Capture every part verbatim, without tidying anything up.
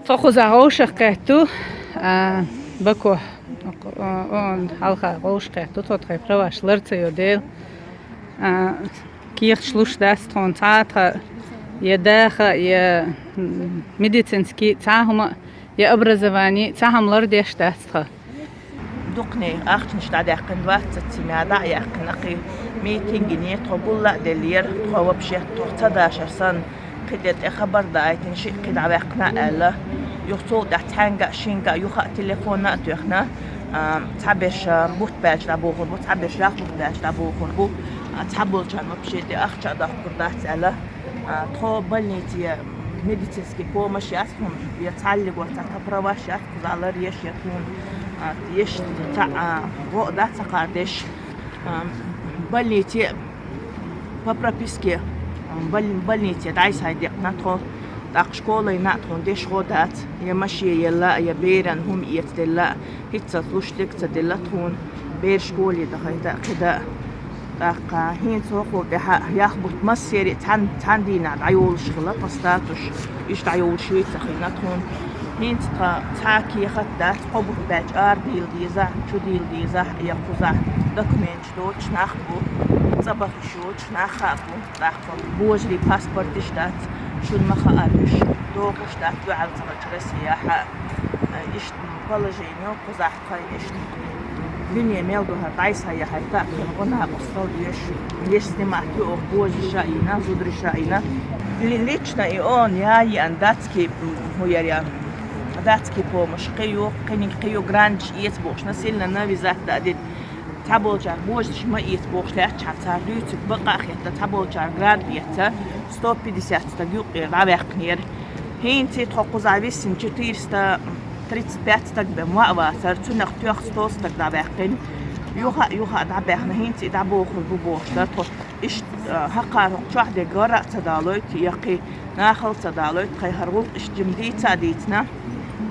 Тхо кхузахь вовшах кхетта, а, Баку, а, он хьалха вовшах кхетта, тхо тхайн праваш лар ца йо дела. А, кехаташ луш дац тхуна цхьа а тха, я даха, я, м, медицинский, цхьа хӀума, я образование, цхьа хӀума лардеш дац тха. Дукхане ахчанаш дӀадаьккхина, двадцать семь дӀа а яьккхина, кхин митинг йина, тхо гул а деллера, тхо вообще тхох ца дашар санна, кхин де тӀе хабар даийтина, шиъ кхин дӀаваьккхина аьлла. Юха цул тӀаьхьа цхьаьнга а, шинга а, юха а телефон а тоьхна, а, цхьаберш, а, бутт баьлча дӀабохур бу, цхьаберш ялх бутт баьлча дӀабохур бу, а, цхьаболчарна вообще тӀе ахча а доккхур дац аьлла. А, тхо больнице, медицинский помощь яц тхуна, я цхьаллиг вац, цхьа праваш яц кхузахь лар еш, я тхуна, а, еш цхьа, а, гӀо а дац цхьа кхардеш. А, больнице по прописке, а, боль-, больнице дӀасадекъна тхо, тӀаккха школайна а тхуна деш гӀо дац, я маше елла а, я беран хӀума эцаделла а, хӀинццалц луш дерг ца делла тхуна, бер школе дахийта а, кхида а. ТӀаккха хӀинца хӀокхул тӀаьхьа ялх бутт массеран а цхьан, цхьан дийнахь дӀайолуш хилла тхан статус, иштта дӀайолуш йийца хилла тхуна. ХӀинца тхан цхьа кехат дац, кхо бутт баьлча арадийла деза, чудийла деза, я кхузахь документаш доцуш нах бу, цӀа баха йиш йоцуш нах а бу, тӀаккха божарийн паспорташ дац, шуна ма хаара уьш, дохуш дац дуьхьал ца хилча Россияхь а. Иштта положение кхузахь тхайн, иштта дуьне мел ду хӀара дӀасаяхьайта а, кхин гӀо-накъост хила дезаш, вешан снимать ю оха, божаша а йина, зудараша а йина. Ли-, лично и он, я, я, датский, м, хӀу яр я, датский помощь кхин ю, кхин, кхин ю гранташ эца бохуш, насильно навязать дан а дина. Цхьаболчара божараш ма эца бохуш лаьттачхьана цара дуьйцург бакъ а хетта, цхьаболчара грант эца, сто пятьдесят стаг юккъера дӀаваьккхинера. ХӀинца тхо кхузахь виссина четыреста тридцать пять стаг бен ма а вацара, цунах тоьхна сто стаг дӀаваьккхина. Юха а, юха а дӀабаьхна, хӀинца и дӀабохур бу бохуш дара тхо. Иштта, а, хӀокхара хӀокху чохь дерг гӀара а ца далойту, я кхин нахала ца далойту, тхайн хӀара гӀуллакх иштта жима дийца а дийцина,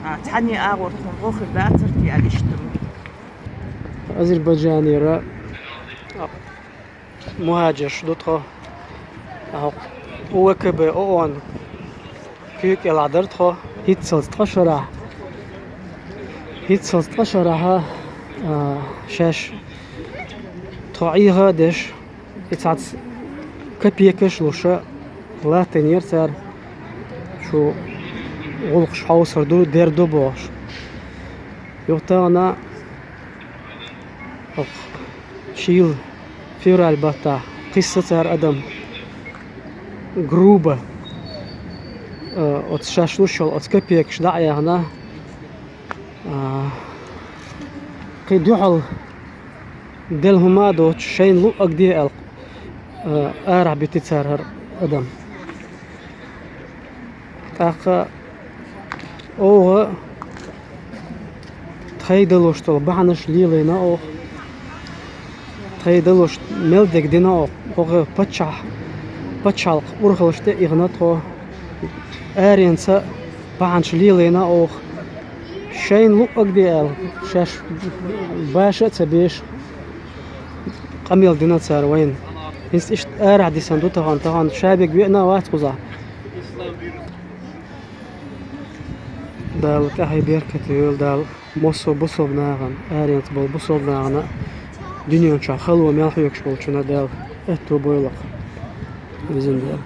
а, цхьанне агӀор тхуна гӀо хир дацара те аьлла иштта. Азербайджанера мухӀажарш ду тхо. УВКБ ООН куьйга кӀелахь дара тхо. ХӀинццалц ткъа шарахь, хӀинццалц ткъа шарахь, а, шаьш тхо Ӏеха а деш, и цхьацца копейкаш а луш, латтийнера цара, шу гӀуллакхаш хьовсур ду, дер ду бохуш. Юха тахана хӀокху шийла февраль баттахь кхисса цара адам грубо, э, оцу шаьш луш йолу оцу копейкаш дӀа а яьхна, а, кхин дуьхьал делла хӀума а доцуш, шайна луъург де аьлла, а, арахь бити цара хӀара адам. ТӀаккха оха тхайн далуш долу бахьанаш лелийна оха. Тхайн далуш мел дерг дина оха. Оха паччахь-, пачхьалкхан урхаллаш тӀе а ихна тхо. Аренца бахьанаш лелийна оха. Шайна луъург де аьлла, шаьш баша а ца беш, къамел дина цара вайна. ХӀинца иштта арахь дисина ду тахана, тахана шаберг веана а вац кхузахь. Дала тӀаьхье беркате йойла Дала массо а бусалба нахана, аренца болу бусалба нахана, дуьнен чохь хало мел хьоьгуш болчунна Дала аьтто бойла-кх. Везан Дела.